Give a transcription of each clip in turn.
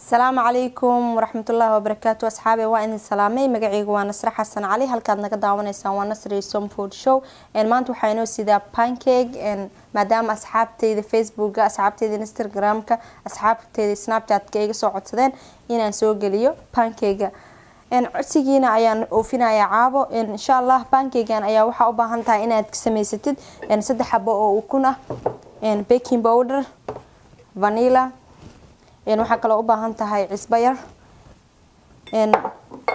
Asalaamu calaykum waraxmatullaahi wabarakaatu asxaabe, waa idin salaamay. Magacayga waa Nasre Xasan Cali, halkaad naga daawanaysaan waa Nasri Som Food Show. Maanta waxaa inoo sidaa pancake, maadaama asxaabteyda Facebooka, asxaabteyda Instagramka, asxaabteyda Snapchatka iga soo codsadeen inaan soo geliyo pancake. Codsigiina ayaan oofinayaa caabo, insha Allah. Pancakegan ayaa waxaa u baahan tahay inaad samaysatid 3 xabo oo ukun ah, baking powder, vanilla, waxaa kaloo u baahan tahay cisbo yar,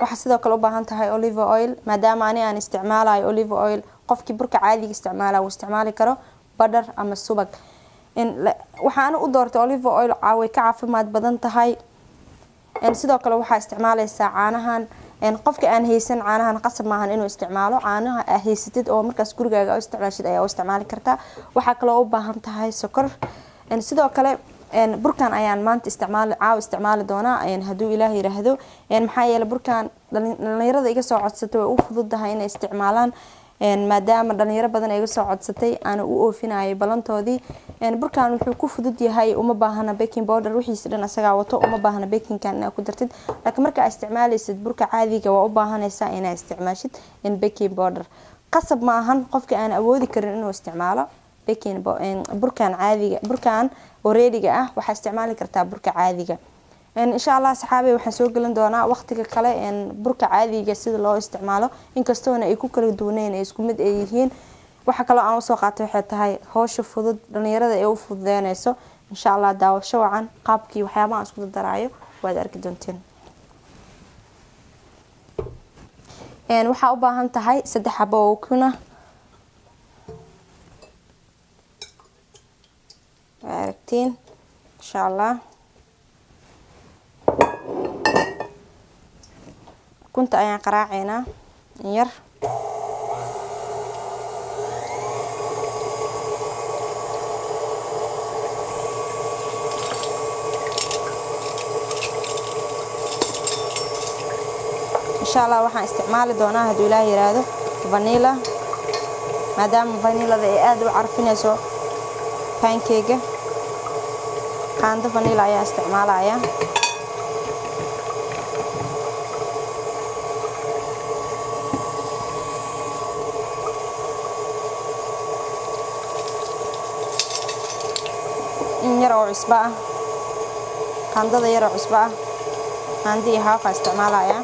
waxaa sidoo kale u baahan tahay olive oil. Maadaama ani aan isticmaalayo olive oil, qofkii burka caadiga isticmaala uu isticmaali karo butter ama subag. Waxaana u doortay olive oil, way ka caafimaad badan tahay. Sidoo kale waxaa isticmaaleysaa caanahan. Qofka aan haysan caanahan, qasab maahan inuu isticmaalo caanaha aa haysatid oo markaas gurigaaga u isticmaashid ayaa u isticmaali kartaa. Waxaa kaloo u baahan tahay sokor. Sidoo kale burkan ayaan maanta isticmaali, caaw isticmaali doonaa hadduu Ilaah yiraahdo, maxaa yeelay burkan dhalinyarada iga soo codsatay way u fududahay inay isticmaalaan. Maadaama dhalinyaro badan ay iga soo codsatay, aana u oofinayay ballantoodii. Burkan wuxuu ku fudud yahay, uma baahna baking powder, wixiisa dhan asagaa wato, uma baahna bakingkan inaad ku dartid. Laakiin marka aad isticmaaleysid burka caadiga, waa u baahanaysaa inaad isticmaashid baking powder. Qasab ma ahan qofka aan awoodi karin inuu isticmaalo baking burkan caadiga, burkan alreadyga ah, waxaa isticmaali kartaa burka caadiga, insha Allah. Saxaabe, waxaan soo gelin doonaa waqtiga kale burka caadiga sida loo isticmaalo, inkastoona ay ku kala duwaneyn, ay isku mid ay yihiin. Waxa kaloo aan usoo qaatay waxay tahay howsha fudud dhalinyarada ee u fududeyneyso, insha Allah. Daawasho wacan. Qaabkii waxyaabaha aan isku dardaraayo waad arki doonteen. Waxaa u baahan tahay 3 xabo oo ukuna, waa aragtiin, insha Allah. Ukunta ayaan qaraaceynaa in yar. Insha Allah waxaan isticmaali doonaa, hadduu Ilaah yiraahdo, vanilla, maadaama vanillada ay aada u carfinayso pancake. Qaando vanilla ayaa isticmaalaya. In yar oo cusbo ah, qaandada yar oo cusbo ah, qaando iyo haafa isticmaalaya.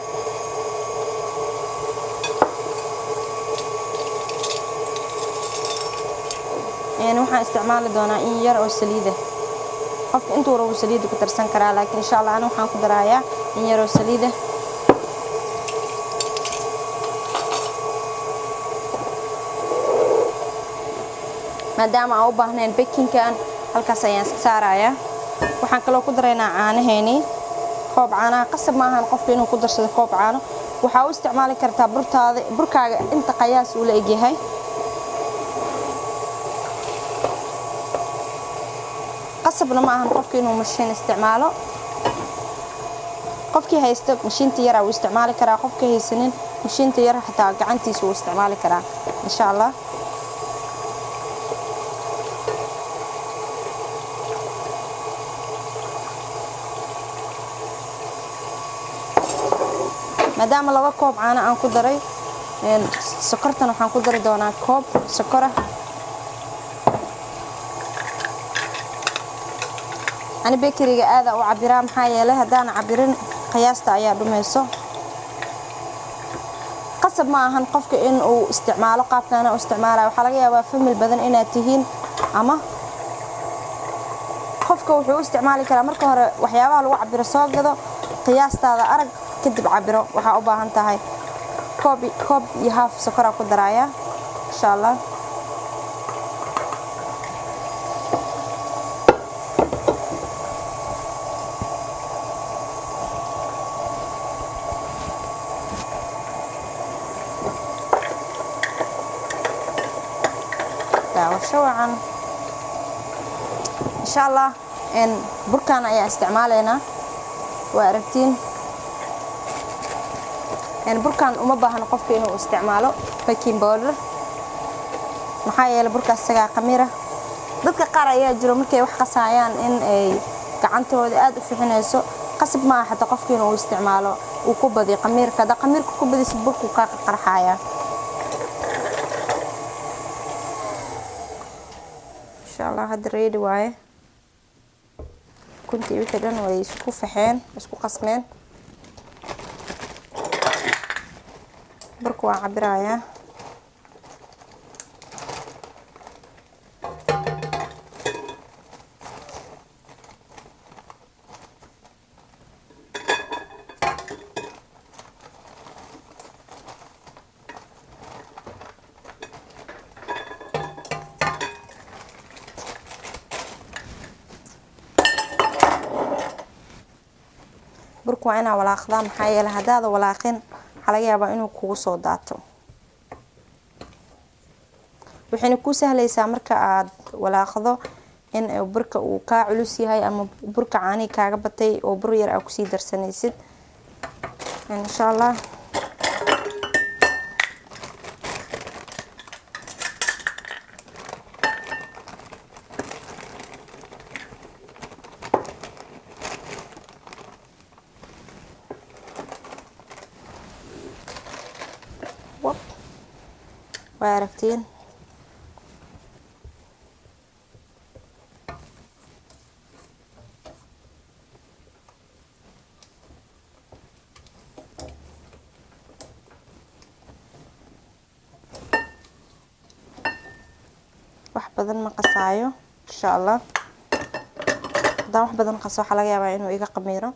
Waxaan isticmaali doonaa in yar oo saliida. Qofka intuu rabo saliida ku darsan karaa, laakiin insha Allah ana waxaan ku darayaa in yar oo saliida. Maadaama aan u baahnayn bakingkan, halkaas ayaan iska saarayaa. Waxaan kaloo ku daraynaa caanaheeni, koob caanaha. Qasab ma ahan qofka inuu ku darsado koob caano, waxaa u isticmaali kartaa burtaada, burkaaga inta qayaas uu la egyahay. Qasabna ma ahan qofka inuu mashiin isticmaalo. Qofkii haysta mashiinta yara wuu isticmaali karaa, qofka haysanin mashiinta yar xataa gacantiisa wuu isticmaali karaa, insha Allah. Maadaama 2 koob caano aan ku daray, sokortan waxaan ku dari doonaa koob sokor ah. Ani bakeriga aada u cabiraa, maxaa yeelay haddaan cabirin qiyaasta ayaa dhumayso. Qasab ma ahan qofka in uu isticmaalo qaabkaana u isticmaalayo. Waxaa laga yaabaa famil badan inaad tihiin, ama qofka wuxuu u isticmaali karaa marka hore waxyaabaha lagu cabiro soo gado, qiyaastaada arag, kadib cabiro. Waxaa u baahan tahay koob, koob iyo haaf sokoraa ku daraaya, insha Allah. Daawasho wacan, insha Allah. Burkan ayaa isticmaalaynaa, waa aragtiin. Burkan uma baahno qofka inuu isticmaalo baking powder, maxaa yeelay burkaas isagaa qamira. Dadka qaar ayaa jiro markay wax qasaayaan in ay gacantooda aada u fixinayso. Qasab ma aha xataa qofka inuu isticmaalo uu ku badiyo qamiirka. Haddaa qamiirka ku badisid burku kaa qarxaaya. Insha Allah hadda ready waaye. Ukuntii wixii dhan way isku faxeen, isku qasmeen. Burku waan cabirayaa. Burku waa inaa walaaqdaa, maxaa yeelay haddaada walaaqin waxaa laga yaabaa inuu kugu soo daato. Waxayna kuu sahlaysaa marka aad walaaqdo in burka uu kaa culus yahay ama burka caanihi kaaga batay oo bur yar aa kusii darsanaysid. Insha Allah waa aragtiin. Wax badan ma qasaayo insha Allah. Haddaan wax badan qaso waxaa laga yaabaa inuu iga qamiiro.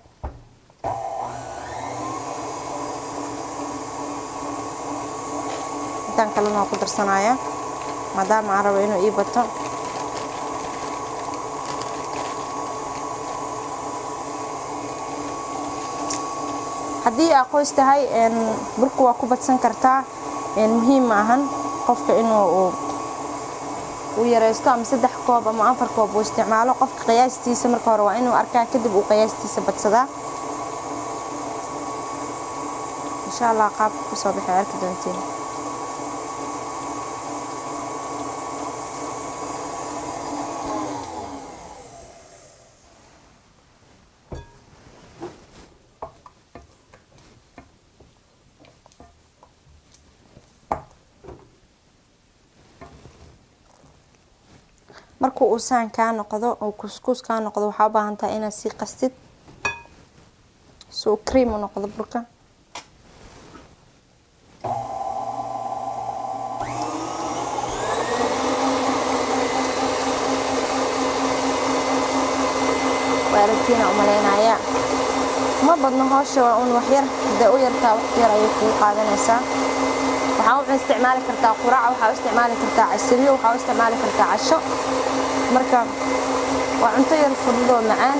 Intaan kalena waan ku darsanayaa maadaama aan rabo inuu ii bato. Haddii aa qoys tahay burku waa ku badsan kartaa. Muhiim ma ahan qofka inuu uu yareysto ama 3 koob ama 4 koob uu isticmaalo. Qofka qiyaastiisa marka hore waa inuu arkaa, kadib uu qiyaastiisa badsadaa. Insha Allah qaabka kusoo baxay arki doontiin. Markuu uu saan kaa noqdo oo kuskus kaa noqdo waxaa u baahan tahay inaad sii qastid si uu cream u noqdo burka. Waa aragtiina u malaynaya ma badno hawsha, waa un wax yar. Hadday u yartaa wax yar ayay kugu qaadanaysaa. Waxaa u isticmaali kartaa quraac, waxaa u isticmaali kartaa casriyo, waxaa u isticmaali kartaa casho. Marka waa cunto yar fudud oo macaan.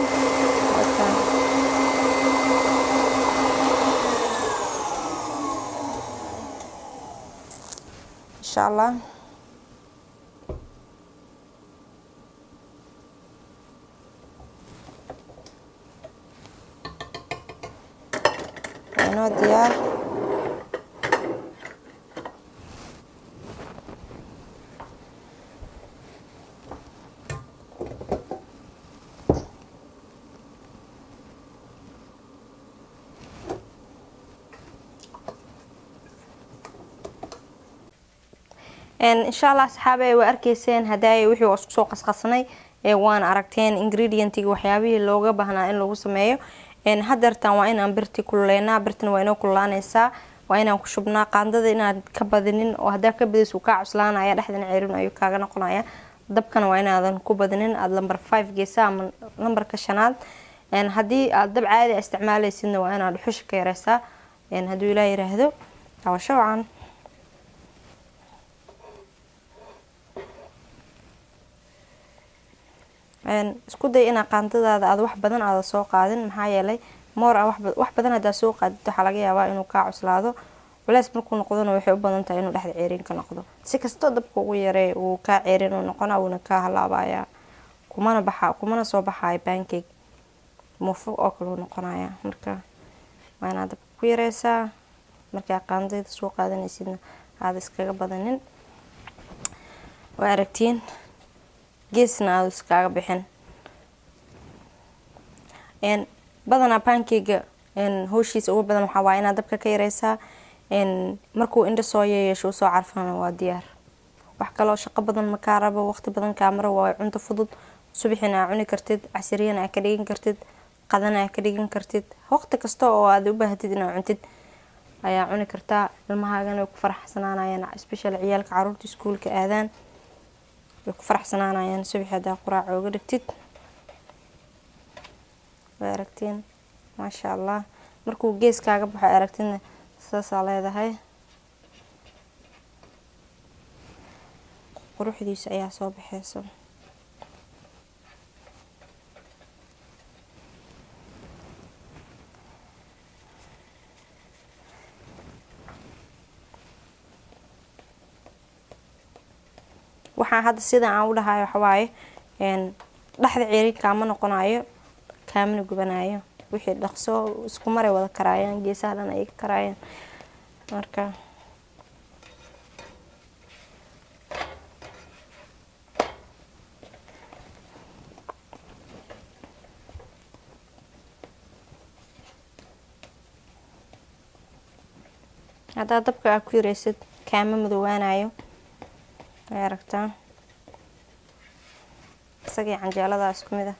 Insha Allah waa inoo diyaar. Insha Allah asxaabay waa arkayseen hadaaya wixii waa isku soo qasqasnay, waan aragteen ingredientiga waxyaabihii looga baahnaa in lagu sameeyo. Hadeertan waa inaan birti kululeynaa, birtina waa inoo kululaanaysaa, waa inaan ku shubnaa. Qaandada inaad ka badinin oo haddaa ka badis uu kaa cuslaanaya, dhexdana ceerin ayuu kaaga noqonaya. Dabkana waa inaadan ku badinin, aad lambar 5 geysa ama lambarka 5aad. Haddii aad dab caadi isticmaalaysidna waa inaad dhuxusha ka yareysaa. Hadduu Ilaah yiraahdo daawasho wacan. Isku day inaad qaandadaada aad wax badan aada soo qaadin, maxaa yeelay moor aa wax badan haddaa soo qaadid waxaa laga yaabaa inuu kaa cuslaado. Culays markuu noqdona waxay u badan tahay inuu dhexda ceerin ka noqdo. Si kastoo dabka ugu yareey wuu kaa ceerin uu noqonaa, wuuna kaa halaabayaa, kumana baxa, kumana soo baxaayo pancake muufo oo kale uu noqonayaa. Marka waa inaad dabka ku yareysaa markaa qaandada soo qaadanaysidna aada iskaga badanin. Waa aragtiin geesna aada iskaga bixin. Badanaa pancake howshiisa ugu badan waxaa waaye inaad dabka ka yareysaa. Markuu indho soo yeesho soo carfana waa diyaar. Wax kaloo shaqo badan ma kaa rabo, waqti badan kaama rabo, waa cunto fudud. Subaxina aa cuni kartid, casiriyana aa ka dhigan kartid, qadana aa ka dhigan kartid. Waqti kasta oo aad u baahatid inaad cuntid ayaa cuni kartaa. Ilmahaagana way ku faraxsanaanayaan, especially ciyaalka caruurta iskuulka aadaan way ku faraxsanaanayaan subaxii haddaa quraac ooga dhigtid. Way aragtiin, maasha Allah. Markuu geeskaaga baxo aragtidna saasaa leedahay, quruxdiisa ayaa soo baxeyso. Waxaan hadda sida aan u dhahayo waxa waaye dhexda ceerin kaama noqonayo, kaamana gubanayo. Wixii dhaqso isku maray wada karaayaan, geesaha dhan ay ka karaayaan. Marka haddaa dabka aa ku yareysid kaama madoowaanayo. Way aragtaa, isagii canjeeladaa isku mid ah.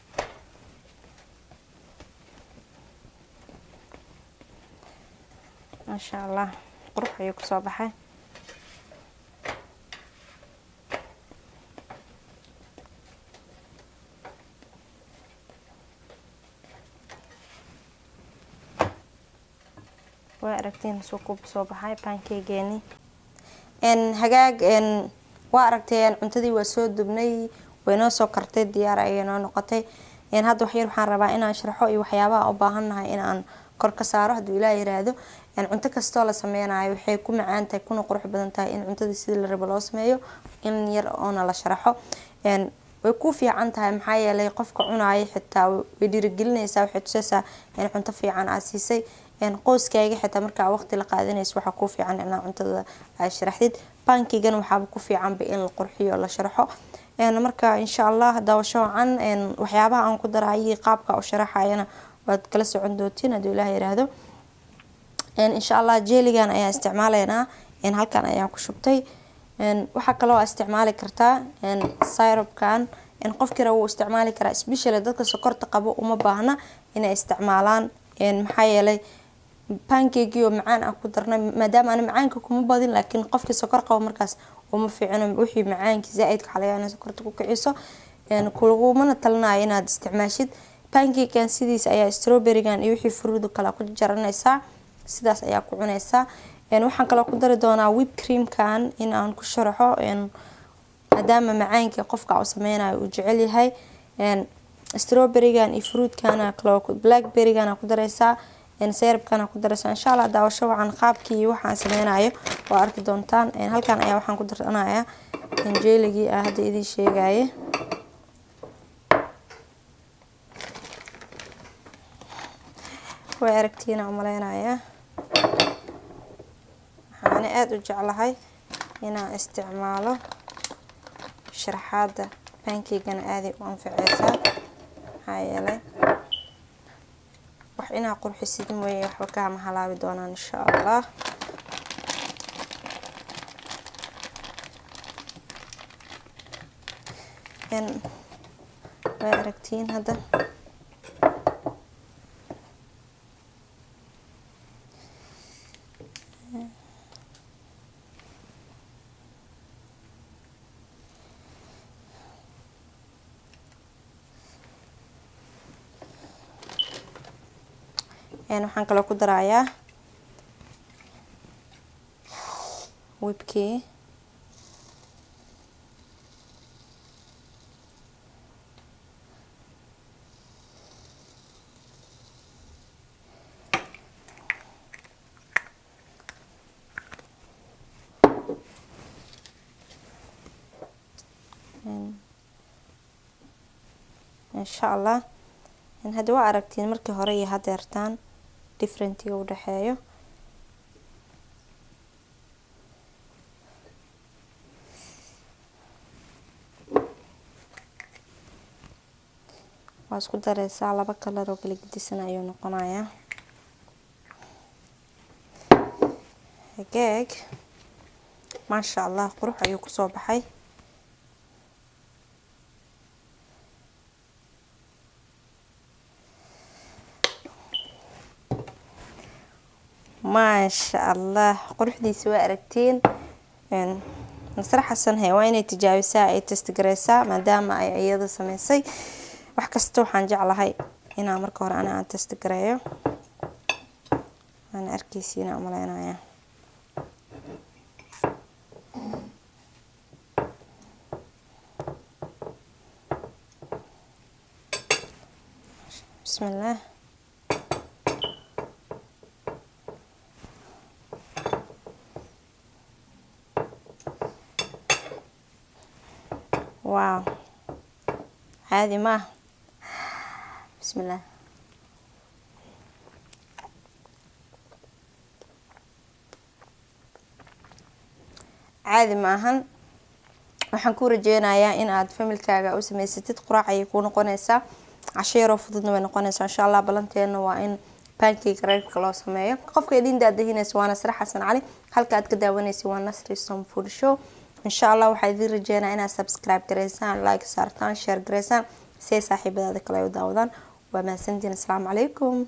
Maasha Allah, qurux ayuu kusoo baxay. Waa aragtiin suu ku soo baxay pancakegeeni. Hagaag, waa aragteen cuntadii waa soo dubnay, way noo soo kartay, diyaar ayay noo noqotay. Hadda wax yar waxaan rabaa inaan sharxo iyo waxyaabaha u baahannahay inaan kor ka saaro hadduu Ilaah yiraahdo. Cunto kastoo la sameynayo waxay ku macaan tahay kuna qurux badan tahay in cuntada sidii la rabo loo sameeyo, in yar oona la sharaxo. Way ku fiican tahay, maxaa yeelay qofka cunaaya xitaa way dhiirigelinaysaa, waxay tusaysaa in cunto fiican aad siisay. Qoyskaaga xitaa markaa waqti la qaadanayso waxaa ku fiican inaad cuntada aad sharaxdid. Pancakegan waxaaba ku fiicanba in la qurxiyo, la sharaxo. Marka insha Allah daawasho wacan. Waxyaabaha aan ku darayay qaabka u sharaxayana waad kala socon doontiin hadduu Ilaah yiraahdo. Insha Allah jellygan ayaa isticmaalaynaa, halkan ayaan ku shubtay. Waxaa kaloo isticmaali kartaa syrupkan, qofkii rabo wuu isticmaali karaa, especially dadka sokorta qabo uma baahna inay isticmaalaan, maxaa yeelay pancake oo macaan aan ku darnay, maadaama aan macaanka kuma badin, laakiin qofkii sokor qabo markaas uma fiicno. Wixii macaanki zaaidka waxaa laga yaabaa inay sokorta ku kiciso, kulagumana talinayo inaad isticmaashid. Pancakegan sidiisa ayaa strawberrygan iyo wixii fruit kale ku jaranaysaa, sidaas ayaa ku cunaysaa. Waxaan kaloo ku dari doonaa whip creamkan in aan ku sharaxo, maadaama macaanka qofka uu sameynayo uu jecel yahay. Strawberrygan iyo fruitkana kaloo blackberrygana ku daraysaa, syrupkana ku daraysaa. Insha Allah daawasho wacan, qaabkii iyo waxaan sameynayo waa arki doontaan. Halkan ayaa waxaan ku darsanayaa jelligii aan hadda idiin sheegaye. Way aragtiina umaleynayaa. Waxaana aada u jeclahay inaan isticmaalo sharaxaada pancake-gana, aaday u anficeysaa, maxaa yeelay wax inaa qurxisid mooye waxba kaama halaabi doonaan insha Allah. Way aragtiin hadda. Waxaan kaloo ku darayaa whipkii. Insha Allah hadda waa aragtiin markii hore iyo hadeertaan differentiga u dhexeeyo. Waa isku dareysaa, laba kalar oo kala gedisan ayuu noqonayaa. Hageeg, maasha Allah, qurux ayuu kusoo baxay. Maasha Allah, quruxdiisa waa aragtiin. Nasre Xasan he waa inay tijaabisaa, ay testgareysaa, maadaama ay iyada sameysay. Wax kasta waxaan jeclahay inaan marka hore ana aan testgareeyo, waana arkeysiina umaleynaya. Bismillaah. Waaw, caadi maaha. Bismillaah. Caadi ma ahan. Waxaan ku rajeynayaa in aad familkaaga u sameysatid. Quraac ayay kuu noqonaysaa, casho yaroo fududna way noqonaysaa, insha Allah. Ballanteena waa in pancake reerka loo sameeyo. Qofka idin daadahinaysa waa Nasre Xasan Cali, halka aad ka daawanaysa waa Nasri Som Food Show. Insha Allah waxaa idin rajeynaya inaad subscribe gareysaan, like saartaan, share gareysaan si ay saaxiibadaada kale ay u daawadaan. Waa mahadsantiin. Asalaamu calaykum.